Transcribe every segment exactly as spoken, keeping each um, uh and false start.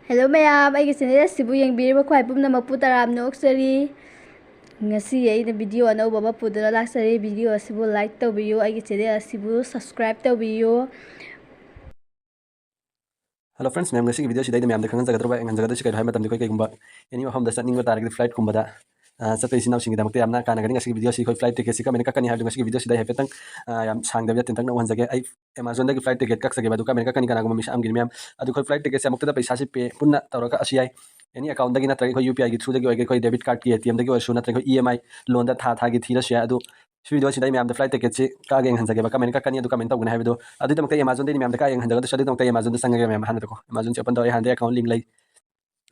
Hello ꯃꯌꯥꯝ, ꯑꯩꯒꯤ channel ꯑꯁꯤꯕꯨ ꯌꯦꯡꯕꯤꯔꯤꯕ ꯈ꯭ꯋꯥꯏ ꯄꯨꯝꯅꯃꯛꯄꯨ ꯇꯔꯥꯝꯅ ꯑꯣꯛꯆꯔꯤ꯫ ꯉꯁꯤ ꯑꯩꯅ video ꯑꯅꯧꯕ ꯑꯃ ꯄꯨꯗꯨꯅ ꯂꯥꯛꯆꯔꯤ꯫ Video ꯑꯁꯤꯕꯨ like ꯇꯧꯕꯤꯌꯨ, ꯑꯩꯒꯤ channel ꯑꯁꯤꯕꯨ subscribe ꯇꯧꯕꯤꯌꯨ꯫ Hello friends, ꯃꯌꯥꯝ, ꯉꯁꯤꯒꯤ video ꯁꯤꯗ ꯑꯩꯅ ꯃꯌꯥꯝꯗ ꯈꯪꯍꯟꯖꯒꯗꯧꯕ, ꯈꯪꯍꯟꯖꯒꯗꯣꯏꯁꯤ ꯀꯩꯅꯣ ꯍꯥꯏꯕ ꯃꯇꯝꯗ, ꯑꯩꯈꯣꯏ ꯀꯩꯒꯨꯝꯕ any ꯃꯐꯝꯗ ꯆꯠꯅꯤꯡꯕ ꯇꯥꯔꯒꯗꯤ flight ꯀꯨꯝꯕꯗ, ꯑ, ꯆꯠꯄ ꯏꯆꯤꯟ ꯏꯅꯥꯎꯁꯤꯡꯒꯤꯗꯃꯛꯇ ꯌꯥꯝꯅ ꯀꯥꯟꯅꯒꯅꯤ꯫ ꯉꯁꯤꯒꯤ video ꯁꯤ ꯑꯩꯈꯣꯏ flight ticket ꯁꯤ ꯀꯃꯥꯏꯅ ꯀꯛꯀꯅꯤ ꯍꯥꯏꯕꯗꯣ ꯉꯁꯤꯒꯤ video ꯁꯤꯗ ꯑꯩ ꯍꯥꯏꯐꯦꯠꯇꯪ, ꯑ, ꯌꯥꯝ ꯁꯥꯡꯗꯕꯤꯗ ꯇꯦꯟꯇꯛꯅ ꯎꯍꯟꯖꯒꯦ꯫ ꯑꯩ Amazon ꯗꯒꯤ flight ticket ꯀꯛꯆꯒꯦꯕ, ꯑꯗꯨ ꯀꯃꯥꯏꯅ ꯀꯛꯀꯅꯤ ꯀꯅꯥꯒꯨꯝꯕ ꯃꯤꯁꯛ ꯑꯃꯒꯤꯅꯤ ꯃꯌꯥꯝ꯫ ꯑꯗꯨ ꯑꯩꯈꯣꯏ flight ticket ꯁꯦ ꯑꯃꯨꯛꯇꯗ ꯄꯩꯁꯥꯁꯤ pay ꯄꯨꯟꯅ ꯇꯧꯔꯒ ꯀꯛꯑꯁꯨ ꯌꯥꯏ꯫ Any account ꯗꯒꯤ ꯅꯠꯇ꯭ꯔꯒ ꯑꯩꯈꯣꯏ U P I ꯒꯤ through ꯗꯒꯤ ꯑꯣꯏꯒꯦ, ꯑꯩꯈꯣꯏ debit card ꯀꯤ, A T M ꯗꯒꯤ ꯑꯣꯏꯔꯁꯨ, ꯅꯠꯇ꯭ꯔꯒ ꯑꯩꯈꯣꯏ E M I loan ꯗ ꯊꯥ ꯊꯥꯒꯤ ꯊꯤꯔꯁꯨ ꯌꯥꯏ꯫ ꯑꯗꯨ ꯁꯤ video ꯁꯤꯗ ꯑꯩ ꯃꯌꯥꯝꯗ flight ticket ꯁꯤ ꯀꯛꯑꯒ ꯌꯦꯡꯍꯟꯖꯒꯦꯕ, ꯀꯃꯥꯏꯅ ꯀꯛꯀꯅꯤ, ꯑꯗꯨ ꯀꯃꯥꯏꯅ ꯇꯧꯒꯅꯤ ꯍꯥꯏꯕꯗꯣ꯫ ꯑꯗꯨꯒꯤꯗꯃꯛꯇ ꯑꯩ Amazon ꯗꯩꯅꯤ ꯃꯌꯥꯝꯗ ꯀꯛꯑꯒ ꯌꯦꯡꯍꯟꯖꯒꯗꯣꯏꯁꯦ꯫ ꯑꯗꯨꯒꯤꯗꯃꯛꯇ ꯑꯩ Amazon ꯗ ꯆꯪꯉꯒꯦ ꯃꯌꯥꯝ ꯑꯍꯥꯟꯕꯗꯀꯣ꯫ Amazon ꯁꯦ open ꯇꯧꯔꯦ, ꯍꯥꯟꯅꯗꯩ account link ꯂꯩ꯫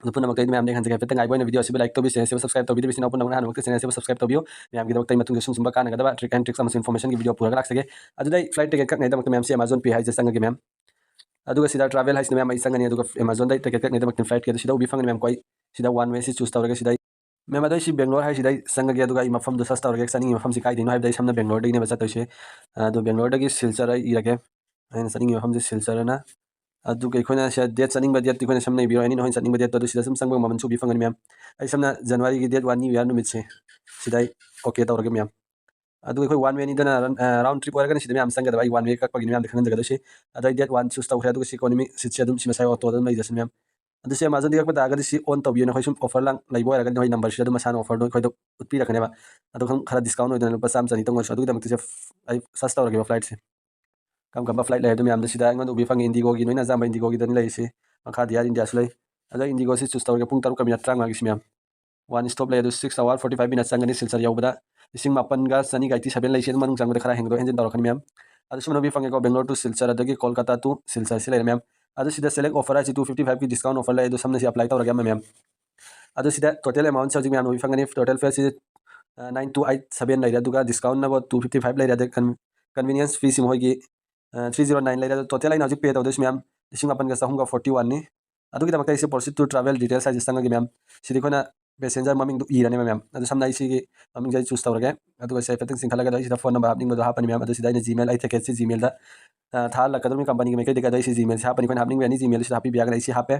ꯑꯗꯨ ꯄꯨꯝꯅꯃꯛꯇ ꯑꯩ ꯃꯌꯥꯝꯗ ꯌꯦꯡꯍꯟꯖꯒꯦ꯫ ꯍꯥꯏꯐꯦꯠꯇꯪ ꯉꯥꯏꯕ ꯑꯣꯏꯅ video ꯁꯤꯕꯨ like ꯇꯧꯕꯤꯌꯨ, channel ꯁꯤꯕꯨ subscribe ꯇꯧꯕꯤꯗꯕ ꯏꯆꯤꯟ ꯏꯅꯥꯎ ꯄꯨꯝꯅꯃꯛꯅ ꯍꯥꯟꯅꯃꯛꯇ channel ꯁꯤꯕꯨ subscribe ꯇꯧꯕꯤꯌꯨ꯫ ꯃꯌꯥꯝꯒꯤꯗꯃꯛꯇ ꯑꯩ ꯃꯇꯨꯡꯗ ꯁꯨꯝ ꯁꯨꯝꯕ ꯀꯥꯟꯅꯒꯗꯕ trick and tricks ꯑꯃꯁꯨꯡ information ꯒꯤ video ꯄꯨꯔꯒ ꯂꯥꯛꯆꯒꯦ꯫ ꯑꯗꯨꯗ ꯑꯩ flight ticket ꯀꯛꯅꯕꯒꯤꯗꯃꯛꯇ ꯃꯌꯥꯝꯁꯦ Amazon Pay ꯍꯥꯏꯁꯦ ꯆꯪꯉꯒꯦ ꯃꯌꯥꯝ꯫ ꯑꯗꯨꯒ ꯁꯤꯗ travel ꯍꯥꯏꯁꯤꯅ ꯃꯌꯥꯝ ꯑꯩ ꯆꯪꯉꯅꯤ꯫ ꯑꯗꯨꯒ Amazon ꯗ ticket ꯀꯛꯅꯕꯒꯤꯗꯃꯛꯇ flight ticket ꯁꯤꯗ ꯎꯕꯤ ꯐꯪꯒꯅꯤ ꯃꯌꯥꯝ꯫ ꯀꯣ ꯑꯩ ꯁꯤꯗ one way ꯁꯤ choose ꯇꯧꯔꯒꯦ꯫ ꯁꯤꯗ ꯑꯩ, ꯃꯌꯥꯝ, ꯑꯗꯣ ꯑꯩ ꯁꯤ Bangalore ꯍꯥꯏꯁꯤꯗ ꯑꯩ ꯆꯪꯉꯒꯦ꯫ ꯑꯗꯨꯒ ꯑꯩ ꯃꯐꯝꯗꯣ search ꯇꯧꯔꯒꯦ, ꯆꯠꯅꯤꯡꯉꯤ ꯃꯐꯝꯁꯤ ꯀꯥꯏꯗꯩꯅꯣ ꯍꯥꯏꯕꯗ ꯑꯩ ꯁꯝꯅ Bangalore ꯗꯒꯤꯅꯦꯕ ꯆꯠꯇꯣꯏꯁꯦ꯫ ꯑꯗꯣ Bangalore ꯗꯒꯤ Silchar ꯑꯩ ꯏꯔꯒꯦ꯫ ꯑꯩꯅ ꯆꯠꯅꯤꯡꯉꯤ ꯃꯐꯝꯁꯦ Silchar ꯑꯅ꯫ ꯑꯗꯨꯒ ꯑꯩꯈꯣꯏꯅ ꯁꯤꯗ date, ꯆꯠꯅꯤꯡꯕ date ꯇꯤ ꯑꯩꯈꯣꯏꯅ ꯁꯝꯅ ꯏꯕꯤꯔꯣ, ꯑꯩꯅ ꯅꯈꯣꯏꯅ ꯆꯠꯅꯤꯡꯕ date ꯇꯣ꯫ ꯑꯗꯨ ꯁꯤꯗ ꯁꯨꯝ ꯆꯪꯕ ꯃꯃꯜꯁꯨ ꯎꯕꯤ ꯐꯪꯒꯅꯤ ꯃꯌꯥꯝ꯫ ꯑꯩ ꯁꯝꯅ January ꯒꯤ date one, New Year ꯅꯨꯃꯤꯠꯁꯦ, ꯁꯤꯗ ꯑꯩ okay ꯇꯧꯔꯒꯦ ꯃꯌꯥꯝ꯫ ꯑꯗꯨꯒ ꯑꯩꯈꯣꯏ one way ꯅꯤꯗꯅ, ꯑ, round trip ꯑꯣꯏꯔꯒꯅ ꯁꯤꯗ ꯃꯌꯥꯝ ꯆꯪꯒꯗꯕ꯫ ꯑꯩ one way ꯀꯛꯄꯒꯤꯅꯤ ꯃꯌꯥꯝꯗ ꯈꯪꯍꯟꯖꯒꯗꯣꯏꯁꯤ꯫ ꯑꯗꯣ ꯑꯩ date one choose ꯇꯧꯈ꯭ꯔꯦ꯫ ꯑꯗꯨꯒ ꯁꯤ economy seat ꯁꯦ ꯑꯗꯨꯝ ꯁꯤ ꯃꯁꯥꯏ auto ꯗ ꯑꯗꯨꯝ ꯂꯩꯖꯁꯤ ꯃꯌꯥꯝ꯫ ꯑꯗꯨ ꯁꯤ Amazon ꯗꯒꯤ ꯀꯛꯄ ꯇꯥꯔꯒꯗꯤ ꯁꯤ on ꯇꯧꯕꯤꯌꯨ꯫ ꯅꯈꯣꯏ ꯁꯨꯝ offer ꯂꯥꯡ ꯂꯩꯕ ꯑꯣꯏꯔꯒꯗꯤ ꯅꯈꯣꯏ number ꯁꯤꯗ ꯑꯗꯨꯝ ꯃꯁꯥꯅ offer ꯗꯣ ꯑꯩꯈꯣꯏꯗ ꯎꯠꯄꯤꯔꯛꯀꯅꯦꯕ꯫ ꯑꯗꯣ ꯈꯪ-, ꯈꯔ discount ꯑꯣꯏꯗꯅ ꯂꯨꯄꯥ ꯆꯥꯝꯃ ꯆꯅꯤꯇꯪ ꯑꯣꯏꯔꯁꯨ꯫ ꯑꯗꯨꯒꯤꯗꯃꯛꯇ ꯁꯦ ꯑꯩ search ꯇꯧꯔꯒꯦꯕ flight ꯁꯦ꯫ ꯀꯔꯝ ꯀꯔꯝꯕ flight ꯂꯩ ꯍꯥꯏꯕꯗꯣ ꯃꯌꯥꯝꯗ ꯁꯤꯗ ꯑꯩꯉꯣꯟꯗ ꯎꯕꯤ ꯐꯪꯉꯤ꯫ IndiGo ꯒꯤ, ꯅꯣꯏꯅ ꯑꯆꯥꯝꯕ IndiGo ꯒꯤꯗꯅꯤ ꯂꯩꯔꯤꯁꯤ꯫ ꯃꯈꯥꯗꯤ Air India ꯁꯨ ꯂꯩ꯫ ꯑꯗꯣ IndiGo ꯁꯤ choose ꯇꯧꯔꯒꯦ꯫ ꯄꯨꯡ ꯇꯔꯨꯛꯀ minute ꯇꯔꯥꯃꯉꯥꯒꯤꯁꯤ ꯃꯌꯥꯝ꯫ One stop ꯂꯩ, ꯑꯗꯨ six hour forty five minutes ꯆꯪꯒꯅꯤ Silchar ꯌꯧꯕꯗ꯫ ꯂꯤꯁꯤꯡ ꯃꯥꯄꯟꯒ ꯆꯅꯤꯒ eighty seven ꯂꯩꯁꯤ꯫ ꯑꯗꯨꯝ ꯃꯅꯨꯡ ꯆꯪꯕꯗ ꯈꯔ ꯍꯦꯟꯒꯠꯂꯛ ꯍꯦꯟꯖꯤꯟ ꯇꯧꯔꯛꯀꯅꯤ ꯃꯌꯥꯝ꯫ ꯑꯗꯨ ꯁꯨꯝ ꯎꯕꯤ ꯐꯪꯉꯦꯀꯣ, Bangalore to Silchar, ꯑꯗꯒꯤ Kolkata to Silchar ꯁꯤ ꯂꯩꯔꯦ ꯃꯌꯥꯝ꯫ ꯑꯗꯨ ꯁꯤꯗ select offer ꯍꯥꯏꯁꯤ two fifty five ꯀꯤ discount offer ꯂꯩ꯫ ꯑꯗꯨ ꯁꯝꯅ ꯁꯤ apply ꯇꯧꯔꯒꯦ ꯑꯃ ꯃꯌꯥꯝ꯫ ꯑꯗꯨ ꯁꯤꯗ total amount ꯁꯦ ꯍꯧꯖꯤꯛ ꯃꯌꯥꯝ ꯎꯕꯤ ꯐꯪꯒꯅꯤ꯫ Total fare ꯁꯤ, ꯑ, nine two eight seven ꯂꯩꯔꯦ꯫ ꯑꯗꯨꯒ discount ꯅ two fifty five ꯂꯩꯔꯦ꯫ ꯑꯗꯩ con-, convenience fee ꯁꯤ ꯃꯈꯣꯏꯒꯤ, ꯑ, three zero nine ꯂꯩꯔꯦ꯫ ꯑꯗꯣ total ꯑꯩꯅ ꯍꯧꯖꯤꯛ pay ꯇꯧꯗꯣꯏꯁꯤ ꯃꯌꯥꯝ ꯂꯤꯁꯤꯡ ꯃꯥꯄꯟꯒ ꯆꯍꯨꯝꯒ forty one ꯅꯤ꯫ ꯑꯗꯨꯒꯤꯗꯃꯛꯇ ꯑꯩꯁꯦ proceed to travel details ꯍꯥꯏꯁꯦ ꯆꯪꯉꯒꯦ ꯃꯌꯥꯝ꯫ ꯁꯤꯗꯤ ꯑꯩꯈꯣꯏꯅ passenger ꯃꯃꯤꯡꯗꯨ ꯏꯔꯅꯦꯕ ꯃꯌꯥꯝ꯫ ꯑꯗꯨ ꯁꯝꯅ ꯑꯩ ꯁꯤꯒꯤ ꯃꯃꯤꯡꯁꯦ ꯑꯩ choose ꯇꯧꯔꯒꯦ꯫ ꯑꯗꯨꯒ ꯁꯤ ꯍꯥꯏꯐꯦꯠꯇꯪ ꯆꯤꯡꯈꯠꯂꯒ ꯑꯗꯣ ꯑꯩ ꯁꯤꯗ phone number ꯍꯥꯞꯅꯤꯡꯕꯗꯣ ꯍꯥꯞꯄꯅꯤ ꯃꯌꯥꯝ꯫ ꯑꯗꯨ ꯁꯤꯗ ꯑꯩꯅ Gmail, ꯑꯩ ticket ꯁꯤ Gmail ꯗ, ꯑ, ꯊꯥꯍꯜꯂꯛꯀꯗꯧꯔꯤꯕ company ꯒꯤ ꯃꯥꯏꯀꯩꯗꯒꯤ꯫ ꯑꯗꯣ ꯑꯩ ꯁꯤ Gmail ꯁꯤ ꯍꯥꯞꯄꯅꯤ꯫ ꯑꯩꯈꯣꯏꯅ ꯍꯥꯞꯅꯤꯡꯕ any Gmail ꯁꯤꯗ ꯍꯥꯞꯄꯤꯕ ꯌꯥꯒꯅꯤ꯫ ꯑꯩ ꯁꯤ ꯍꯥꯞꯄꯦ꯫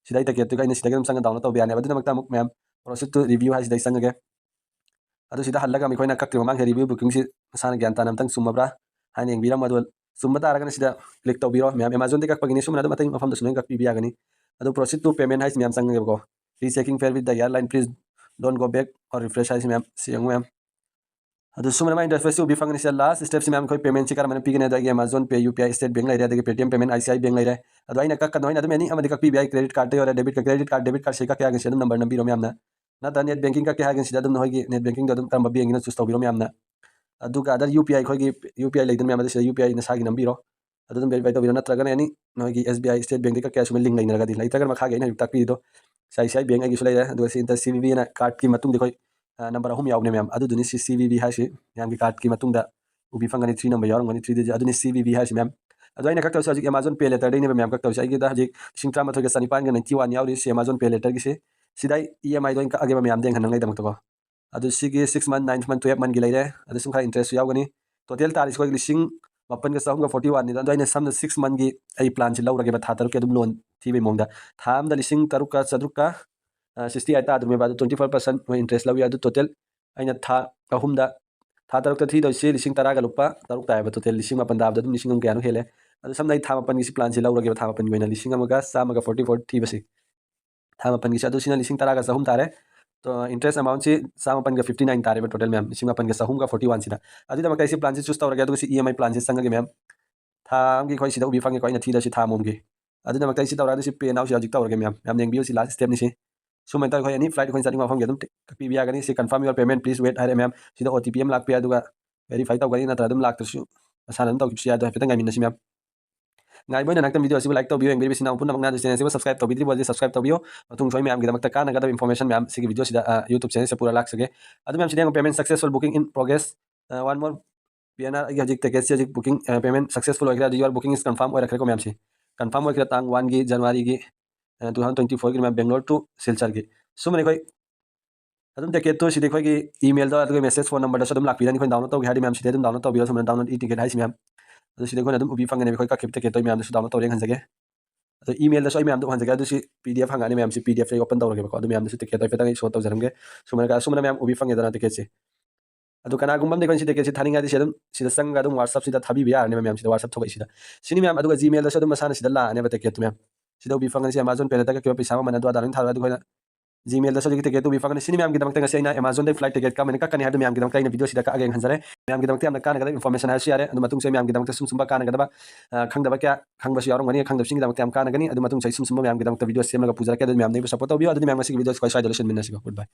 ꯁꯤꯗ ꯑꯩ ꯇꯤꯀꯦꯠꯇꯨꯒ ꯑꯩꯅ ꯁꯤꯗꯒꯤ ꯑꯗꯨꯝ ꯆꯪꯉ download ꯇꯧꯕ ꯌꯥꯅꯦꯕ꯫ ꯑꯗꯨꯒꯤꯗꯃꯛꯇ ꯑꯃꯨꯛ ꯃꯌꯥꯝ proceed to review ꯍꯥꯏꯁꯤꯗ ꯑꯩ ꯆꯪꯉꯒꯦ꯫ ꯑꯗꯨ ꯁꯤꯗ ꯍꯜꯂꯒ ꯑꯩꯈꯣꯏꯅ ꯀꯛꯇ꯭ꯔꯤꯕ ꯃꯃꯥꯡꯒꯤ review bookingꯁꯤ ꯃꯁꯥꯅ ꯒ꯭ꯌꯥꯟ ꯇꯥꯅ ꯑꯝꯇꯪ ꯆꯨꯝꯃꯕ꯭ꯔꯥ ꯍꯥꯏꯅ ꯌꯦꯡꯕꯤꯔꯝꯃꯣ꯫ ꯑꯗꯨ ꯆꯨꯝꯕ ꯇꯥꯔꯒꯅ ꯁꯤꯗ click ꯇꯧꯕꯤꯔꯣ ꯃꯌꯥꯝ꯫ Amazonꯗꯒꯤ ꯀꯛꯄꯒꯤꯅꯤ, ꯁꯨꯝꯅ ꯑꯗꯨꯝ ꯑꯇꯩ ꯃꯐꯝꯗꯁꯨ ꯂꯣꯏꯅ ꯀꯛꯄꯤꯕ ꯌꯥꯒꯅꯤ꯫ ꯑꯗꯨ proceed to payment ꯍꯥꯏꯁꯤ ꯃꯌꯥꯝ ꯆꯪꯉꯒꯦꯕꯀꯣ꯫ Rechecking fare with the airline, please don't go back or refresh ꯍꯥꯏꯁꯤ ꯃꯌꯥꯝ ꯁꯤ ꯌꯦꯡꯉꯨ ꯃꯌꯥꯝ꯫ ꯑꯗꯨ ꯁꯨꯃꯥꯏꯅ ꯃꯥꯏ interfaceꯁꯤ ꯎꯕꯤ ꯐꯪꯒꯅꯤ꯫ ꯁꯤꯗ last stepꯁꯤ ꯃꯌꯥꯝ ꯑꯩꯈꯣꯏ paymentꯁꯤ ꯀꯔꯝꯕꯅ ꯄꯤꯒꯅꯤ? ꯑꯗꯒꯤ Amazon Pay, UPI, State Bank ꯂꯩꯔꯦ, ꯑꯗꯒꯤ Paytm payment, ICICI Bank ꯂꯩꯔꯦ꯫ ꯑꯗꯣ ꯑꯩꯅ ꯀꯛꯀꯗꯕ ꯑꯩꯅ ꯑꯗꯨꯝ any ꯑꯃꯗꯤ ꯀꯛꯄꯤꯕ ꯌꯥꯏ, credit cardꯇ ꯑꯣꯏꯔꯦ, debit card, credit card, debit cardꯁꯤ ꯀꯛꯀꯦ ꯍꯥꯏꯔꯒꯅ ꯁꯤ ꯑꯗꯨꯝ number ꯅꯝꯕꯤꯔꯣ ꯃꯌꯥꯝꯅ꯫ ꯅꯠꯇ꯭ꯔꯒ net banking ꯀꯛꯀꯦ ꯍꯥꯏꯔꯒꯅ ꯁꯤꯗ ꯑꯗꯨꯝ ꯅꯈꯣꯏꯒꯤ net bankingꯗꯣ ꯑꯗꯨꯝ ꯀꯔꯝꯕ bankꯀꯤꯅꯣ choose ꯇꯧꯕꯤꯔꯣ ꯃꯌꯥꯝꯅ꯫ ꯑꯗꯨꯒ other UPI ꯑꯩꯈꯣꯏꯒꯤ UPI ꯂꯩꯗꯅ ꯃꯌꯥꯝ, ꯑꯗꯨ ꯁꯤꯗ UPI ꯅꯁꯥꯒꯤ ꯅꯝꯕꯤꯔꯣ꯫ ꯑꯗꯨ ꯑꯗꯨꯝ verify ꯇꯧꯕꯤꯔꯣ, ꯅꯠꯇ꯭ꯔꯒꯅ any ꯅꯣꯏꯒꯤ SBI, State Bankꯇꯒꯤ ꯀꯛꯀꯦ ꯍꯥꯏꯔꯁꯨ link ꯂꯩꯅꯔꯒꯗꯤ, ꯂꯩꯇ꯭ꯔꯒꯅ ꯃꯈꯥꯒꯤ ꯑꯩꯅ ꯍꯧꯖꯤꯛ ꯇꯥꯛꯄꯤꯔꯤꯗꯣ ICICI Bank ꯑꯩꯒꯤꯁꯨ ꯂꯩꯔꯦ꯫ ꯑꯗꯨꯒ ꯁꯤ enter CVV ꯑꯅ cardꯀꯤ ꯃꯇꯨꯡꯗ ꯑꯩꯈꯣꯏ number ꯑꯍꯨꯝ ꯌꯥꯎꯕꯅꯦ ꯃꯌꯥꯝ, ꯑꯗꯨꯗꯨꯅꯤ ꯁꯤ CVV ꯍꯥꯏꯁꯤ꯫ ꯃꯌꯥꯝꯒꯤ cardꯀꯤ ꯃꯇꯨꯡꯗ ꯎꯕꯤ ꯐꯪꯒꯅꯤ, three number ꯌꯥꯎꯔꯝꯒꯅꯤ, three digit, ꯑꯗꯨꯅꯤ CVV ꯍꯥꯏꯁꯤ ꯃꯌꯥꯝ꯫ ꯑꯗꯣ ꯑꯩꯅ ꯀꯛꯇꯧꯁꯦ ꯍꯧꯖꯤꯛ Amazon Pay Letterꯗꯩꯅꯦꯕ ꯃꯌꯥꯝ ꯀꯛꯇꯧꯁꯦ꯫ ꯑꯩꯒꯤꯗ ꯍꯧꯖꯤꯛ ꯂꯤꯁꯤꯡ ꯇꯔꯥꯃꯥꯊꯣꯏꯒ ꯆꯅꯤꯄꯥꯟꯒ ninety one ꯌꯥꯎꯔꯤ ꯁꯤ Amazon Pay Letterꯒꯤꯁꯦ꯫ ꯁꯤꯗ ꯑꯩ EMIꯗ ꯑꯣꯏꯅ ꯀꯛꯑꯒꯦꯕ ꯃꯌꯥꯝ ꯌꯦꯡꯍꯟꯅꯕꯒꯤꯗꯃꯛꯇꯀꯣ꯫ ꯑꯗꯨ ꯁꯤꯒꯤ six month, nine month, twelve monthꯀꯤ ꯂꯩꯔꯦ꯫ ꯑꯗꯨ ꯁꯨꯝ ꯈꯔ interestꯁꯨ ꯌꯥꯎꯒꯅꯤ꯫ Total ꯇꯥꯔꯤꯁꯤ ꯑꯩꯈꯣꯏꯒꯤ ꯂꯤꯁꯤꯡ ꯃꯥꯄꯟꯒ ꯆꯍꯨꯝꯒ forty oneꯅꯤꯗ꯫ ꯑꯗꯣ ꯑꯩꯅ ꯁꯝꯅ six monthꯀꯤ ꯑꯩ planꯁꯤ ꯂꯧꯔꯒꯦꯕ, ꯊꯥ ꯇꯔꯨꯛꯀꯤ ꯑꯗꯨꯝ loan ꯊꯤꯕꯒꯤ ꯃꯑꯣꯡꯗ꯫ ꯊꯥ ꯑꯃꯗ ꯂꯤꯁꯤꯡ ꯇꯔꯨꯛꯀ ꯆꯥꯇ꯭ꯔꯨꯛꯀ sixty eight ꯇꯥꯗ꯭ꯔꯤꯃꯦꯕ꯫ ꯑꯗꯨ twenty five percent ꯃꯣꯏ interest ꯂꯧꯏ꯫ ꯑꯗꯨ total ꯑꯩꯅ ꯊꯥ ꯑꯍꯨꯝꯗ, ꯊꯥ ꯇꯔꯨꯛꯇ ꯊꯤꯗꯣꯏꯁꯤ ꯂꯤꯁꯤꯡ ꯇꯔꯥꯒ ꯂꯨꯄꯥ ꯇꯔꯨꯛ ꯇꯥꯏꯌꯦꯕ꯫ Total ꯂꯤꯁꯤꯡ ꯃꯥꯄꯟ ꯇꯥꯕꯗ ꯑꯗꯨꯝ ꯂꯤꯁꯤꯡ ꯑꯃ ꯀꯌꯥꯅꯣ ꯍꯦꯜꯂꯦ꯫ ꯑꯗꯨ ꯁꯝꯅ ꯑꯩ ꯊꯥ ꯃꯥꯄꯟꯒꯤꯁꯤ planꯁꯤ ꯂꯧꯔꯒꯦꯕ, ꯊꯥ ꯃꯥꯄꯟꯒꯤ ꯑꯣꯏꯅ ꯂꯤꯁꯤꯡ ꯑꯃꯒ ꯆꯥꯝꯃꯒ forty four ꯊꯤꯕꯁꯤ꯫ ꯊꯥ ꯃꯥꯄꯟꯒꯤꯁꯤ ꯑꯗꯨ ꯁꯤꯅ ꯂꯤꯁꯤꯡ ꯇꯔꯥꯒ ꯆꯍꯨꯝ ꯇꯥꯔꯦ꯫ ꯑꯗꯣ interest amountꯁꯤ ꯆꯥꯃꯥꯄꯟꯒ fifty nine ꯇꯥꯔꯦꯕ total ꯃꯌꯥꯝ, ꯂꯤꯁꯤꯡ ꯃꯥꯄꯟꯒ ꯆꯍꯨꯝꯒ forty oneꯁꯤꯗ꯫ ꯑꯗꯨꯒꯤꯗꯃꯛꯇ ꯑꯩꯁꯤ planꯁꯤ choose ꯇꯧꯔꯒꯦ, ꯑꯗꯨꯒ ꯁꯤ EMI planꯁꯤ ꯆꯪꯉꯒꯦ ꯃꯌꯥꯝ꯫ ꯊꯥ ꯑꯃꯒꯤ ꯑꯩꯈꯣꯏ ꯁꯤꯗ ꯎꯕꯤ ꯐꯪꯉꯦꯀꯣ, ꯑꯩꯅ ꯊꯤꯗꯣꯏꯁꯤ ꯊꯥ ꯑꯃꯃꯝꯒꯤ꯫ ꯑꯗꯨꯒꯤꯗꯃꯛꯇ ꯑꯩ ꯁꯤ ꯇꯧꯔꯒ ꯑꯗꯨ ꯁꯤ pay nowꯁꯤ ꯍꯧꯖꯤꯛ ꯇꯧꯔꯒꯦ ꯃꯌꯥꯝ꯫ ꯃꯌꯥꯝ ꯌꯦꯡꯕꯤꯌꯨ, ꯁꯤ last stepꯅꯤ ꯁꯤ꯫ ꯁꯨꯃꯥꯏꯅ ꯇꯧꯔꯒ ꯑꯩꯈꯣꯏ any flight ꯑꯩꯈꯣꯏꯅ ꯆꯠꯅꯤꯡꯕ ꯃꯐꯝꯒꯤ ꯑꯗꯨꯝ ꯀꯛꯄꯤꯕ ꯌꯥꯒꯅꯤ꯫ ꯁꯤ confirm your payment, please wait ꯍꯥꯏꯔꯦ ꯃꯌꯥꯝ꯫ ꯁꯤꯗ OTP ꯑꯃ ꯂꯥꯛꯄ ꯌꯥꯏ, ꯑꯗꯨꯒ verify ꯇꯧꯒꯅꯤ, ꯅꯠꯇ꯭ꯔꯒ ꯑꯗꯨꯝ ꯂꯥꯛꯇ꯭ꯔꯁꯨ ꯃꯁꯥꯅ ꯑꯗꯨꯝ ꯇꯧꯈꯤꯕꯁꯨ ꯌꯥꯏ꯫ ꯑꯗꯣ ꯍꯥꯏꯐꯦꯠꯇꯪ ꯉꯥꯏꯃꯤꯟꯅꯁꯤ ꯃꯌꯥꯝ꯫ ꯉꯥꯏꯕ ꯑꯣꯏꯅ ꯉꯥꯛꯇꯪ video ꯑꯁꯤꯕꯨ like ꯇꯧꯕꯤꯌꯨ, ꯌꯦꯡꯕꯤꯔꯤꯕ ꯏꯆꯤꯟ ꯏꯅꯥꯎ ꯄꯨꯝꯅꯃꯛꯅ꯫ ꯑꯗꯨ channel ꯑꯁꯤꯕꯨ subscribe ꯇꯧꯕꯤꯗ꯭ꯔꯤꯕ ꯑꯣꯏꯔꯗꯤ subscribe ꯇꯧꯕꯤꯌꯨ꯫ ꯃꯇꯨꯡ ꯁꯣꯏ ꯃꯌꯥꯝꯒꯤꯗꯃꯛꯇ ꯀꯥꯟꯅꯒꯗꯕ information ꯃꯌꯥꯝ ꯁꯤꯒꯤ video ꯁꯤꯗ, ꯑ, YouTube channel ꯁꯤꯗ ꯄꯨꯔ ꯂꯥꯛꯆꯒꯦ꯫ ꯑꯗꯨ ꯃꯌꯥꯝ ꯁꯤꯗ ꯌꯦꯡꯉꯨ, payment successful, booking in progress, ꯑ, one more PNR ꯑꯩꯒꯤ ꯍꯧꯖꯤꯛ ticketꯁꯤ ꯍꯧꯖꯤꯛ booking, ꯑ, payment successful ꯑꯣꯏꯈ꯭ꯔꯦ꯫ ꯑꯗꯨ your booking is confirm ꯑꯣꯏꯔꯛꯈ꯭ꯔꯦꯀꯣ ꯃꯌꯥꯝꯁꯤ꯫ Confirm ꯑꯣꯏꯈ꯭ꯔꯦ ꯇꯥꯡ oneꯒꯤ Januaryꯒꯤ, ꯑ, two thousand twenty fourꯒꯤ ꯃꯌꯥꯝ Bangalore to ꯁꯤꯜꯆꯔꯒꯤ꯫ ꯁꯨꯃꯥꯏꯅ ꯑꯩꯈꯣꯏ ꯑꯗꯨꯝ ticketꯇꯨ ꯁꯤꯗꯤ ꯑꯩꯈꯣꯏꯒꯤ emailꯗ ꯑꯗꯨꯒ message phone numberꯗꯁꯨ ꯑꯗꯨꯝ ꯂꯥꯛꯄꯤꯔꯅꯤ꯫ ꯑꯩꯈꯣꯏꯅ download ꯇꯧꯒꯦ ꯍꯥꯏꯔꯗꯤ ꯃꯌꯥꯝ ꯁꯤꯗꯤ ꯑꯗꯨꯝ download ꯇꯧꯕꯤꯔꯣ꯫ ꯁꯨꯃꯥꯏꯅ download e-ticket ꯍꯥꯏꯁꯤ ꯃꯌꯥꯝ꯫ ꯑꯗꯨ ꯁꯤꯗ ꯑꯩꯈꯣꯏꯅ ꯑꯗꯨꯝ ꯎꯕꯤ ꯐꯪꯒꯅꯦꯕ꯫ ꯑꯩꯈꯣꯏ ꯀꯛꯈꯤꯕ ticketꯇꯣ ꯑꯩ ꯃꯌꯥꯝꯗꯁꯨ download ꯇꯧꯔꯦ ꯌꯦꯡꯍꯟꯖꯒꯦ꯫ ꯑꯗꯣ email ꯗꯁꯨ ꯑꯩ ꯃꯌꯥꯝꯗ ꯎꯍꯟꯖꯒꯦ꯫ ꯑꯗꯨ ꯁꯤ P D F ꯍꯪꯉꯛꯑꯅꯤ ꯃꯌꯥꯝ꯫ ꯁꯤ P D F ꯁꯦ open ꯇꯧꯔꯒꯦꯕꯀꯣ꯫ ꯑꯗꯨ ꯃꯌꯥꯝꯗꯁꯨ ticket ꯗꯣ ꯍꯥꯏꯐꯦꯠꯇꯪ ꯑꯩ show ꯇꯧꯖꯔꯝꯒꯦ꯫ ꯁꯨꯃꯥꯏꯅ, ꯑꯁꯨꯝꯕꯅ ꯃꯌꯥꯝ ꯎꯕꯤ ꯐꯪꯉꯦꯗꯅ ticket ꯁꯦ꯫ ꯑꯗꯨ ꯀꯅꯥꯒꯨꯝꯕ ꯑꯃꯗꯤ ꯑꯩꯈꯣꯏꯅ ꯁꯤ ticket ꯁꯦ ꯊꯥꯅꯤꯡꯉꯗꯤ ꯁꯤ ꯑꯗꯨꯝ ꯁꯤꯗ ꯆꯪꯉꯒ ꯑꯗꯨꯝ WhatsApp ꯁꯤꯗ ꯊꯥꯕꯤꯕ ꯌꯥꯔꯅꯦꯕ ꯃꯌꯥꯝ꯫ ꯁꯤꯗ WhatsApp ꯊꯣꯛꯂꯛꯏꯁꯤꯗ꯫ ꯁꯤꯅꯤ ꯃꯌꯥꯝ꯫ ꯑꯗꯨꯒ Gmail ꯗꯁꯨ ꯑꯗꯨꯝ ꯃꯁꯥꯅ ꯁꯤꯗ ꯂꯥꯛꯑꯅꯦꯕ ticket ꯇꯣ ꯃꯌꯥꯝ꯫ ꯁꯤꯗ ꯎꯕꯤ ꯐꯪꯒꯅꯤ꯫ ꯁꯤ Amazon Pay ꯗ ꯀꯛꯈꯤꯕ ꯄꯩꯁꯥ ꯃꯃꯜ ꯑꯗꯨ ꯑꯗꯥ ꯂꯣꯏꯅ ꯊꯥꯔꯣꯏ꯫ ꯑꯗꯨ ꯑꯩꯈꯣꯏꯅ Gmail ꯗꯁꯨ ꯍꯧꯖꯤꯛꯀꯤ ticket ꯇꯣ ꯎꯕꯤ ꯐꯪꯒꯅꯤ꯫ ꯁꯤꯅꯤ ꯃꯌꯥꯝꯒꯤꯗꯃꯛꯇ ꯉꯁꯤ ꯑꯩꯅ Amazon ꯗꯒꯤ flight ticket ꯀꯃꯥꯏꯅ ꯀꯛꯀꯅꯤ ꯍꯥꯏꯕꯗꯨ ꯃꯌꯥꯝꯒꯤꯗꯃꯛꯇ ꯑꯩꯅ video ꯁꯤꯗ ꯀꯛꯑꯒ ꯌꯦꯡꯍꯟꯖꯔꯦ꯫ ꯃꯌꯥꯝꯒꯤꯗꯃꯛꯇ ꯌꯥꯝꯅ ꯀꯥꯟꯅꯒꯗꯕ information ꯍꯥꯏꯔꯁꯨ ꯌꯥꯔꯦ꯫ ꯑꯗꯨ ꯃꯇꯨꯡꯁꯨ ꯑꯩ ꯃꯌꯥꯝꯒꯤꯗꯃꯛꯇ ꯁꯨꯝ ꯁꯨꯝꯕ ꯀꯥꯟꯅꯒꯗꯕ, ꯑ, ꯈꯪꯗꯕ ꯀꯌꯥ, ꯈꯪꯕꯁꯨ ꯌꯥꯎꯔꯝꯒꯅꯤ, ꯈꯪꯗꯕꯁꯤꯡꯒꯤꯗꯃꯛꯇ ꯌꯥꯝ ꯀꯥꯟꯅꯒꯅꯤ꯫ ꯑꯗꯨ ꯃꯇꯨꯡꯁꯨ ꯑꯩ ꯁꯨꯝ ꯁꯨꯝꯕ ꯃꯌꯥꯝꯒꯤꯗꯃꯛꯇ video ꯁꯦꯝꯂꯒ ꯄꯨꯖꯔꯛꯀꯦ꯫ ꯑꯗꯨ ꯃꯌꯥꯝꯅ ꯑꯩꯕꯨ support ꯇꯧꯕꯤꯌꯨ꯫ ꯑꯗꯨꯗꯤ ꯃꯌꯥꯝ ꯉꯁꯤꯒꯤ video ꯁꯤ ꯑꯩꯈꯣꯏ ꯁ꯭ꯋꯥꯏꯗ ꯂꯣꯏꯁꯤꯟꯃꯤꯟꯅꯁꯤꯀꯣ꯫ Goodbye꯫